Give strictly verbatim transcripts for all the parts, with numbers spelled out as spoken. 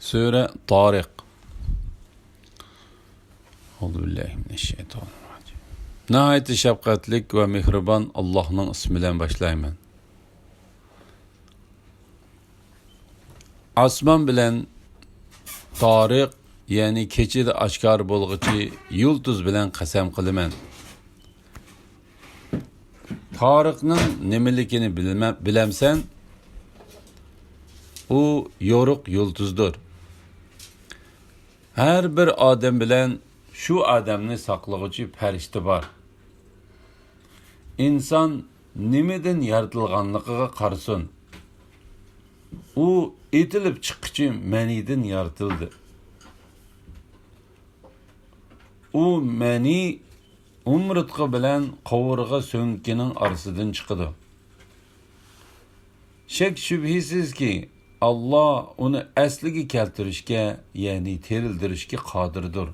سۈرە تارىق. ناھايىتى شەپقەتلىك ۋە مېھرىبان ئاللاھنىڭ ئىسمى بىلەن باشلايمەن. ئاسمان بىلەن تارىق، يەنى كېچىدە ئاشكارا بولغۇچى يۇلتۇز بىلەن قەسەم قىلىمەن. تارىقنىڭ نېمىلىكىنى بىلمە-، بىلەمسەن؟ ئۇ يورۇق يۇلتۇزدۇر. ھەر بىر ئادەم بىلەن شۇ ئادەمنى ساقلىغۇچى پەرىشتە بار. ئىنسان نېمىدىن يارىتىلغانلىقىغا قارىسۇن. ئۇ ئېتىلىپ چىققۇچى مەنىدىن يارىتىلدى. ئۇ مەنى ئومۇرتقا بىلەن قوۋۇرغا سۆڭىكىنىڭ ئارىسىدىن چىقىدۇ. شەك-شۈبھىسىزكى، ئاللا ئۇنى ئەسلىگە كەلتۈرۈشكە، يەنى تىرىلدۈرۈشكە قادىردۇر.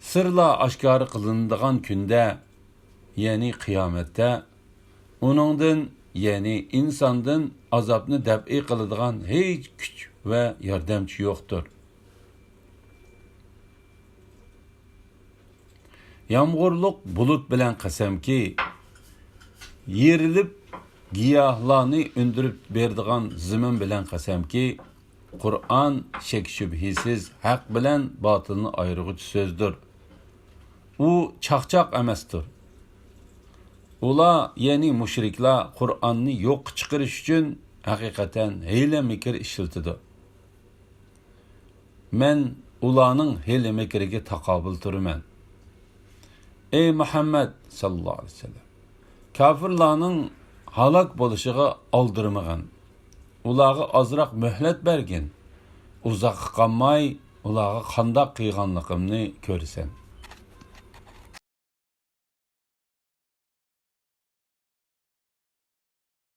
سىرلار ئاشكارا قىلىنىدىغان كۈندە، يەنى قىيامەتتە، ئۇنىڭدىن، يەنى ئىنساندىن ئازابنى دەپئى قىلىدىغان ھېچ كۈچ ۋە ياردەمچى يوقتۇر. يامغۇرلۇق بۇلۇت بىلەن قەسەمكى، يېرىلىپ گىياھلارنى ئۈندۈرۈپ بېرىدىغان زېمىن بىلەن قەسەمكى، قۇرئان شەك-شۈبھىسىز ھەق بىلەن باتىلنى ئايرىغۇچى سۆزدۇر. ئۇ چاقچاق ئەمەستۇر. ئۇلار، يەنى مۇشرىكلار، قۇرئاننى يوققا چىقىرىش ئۈچۈن ھەقىقەتەن ھىيلە-مىكىر ئىشلىتىدۇ. مەن ئۇلارنىڭ ھىيلە-مىكرىگە تاقابىل تۇرىمەن. ئەي مۇھەممەد ساللاللاھۇ ئەلەيھى ۋەسەللەم، كاپىرلارنىڭ ھالاك بولۇشىغا ئالدىرىمىغىن. ئۇلارغا ئازراق مۆھلەت بەرگىن. ئۇزاققا قالماي ئۇلارغا قانداق قىلغانلىقىمنى كۆرىسەن.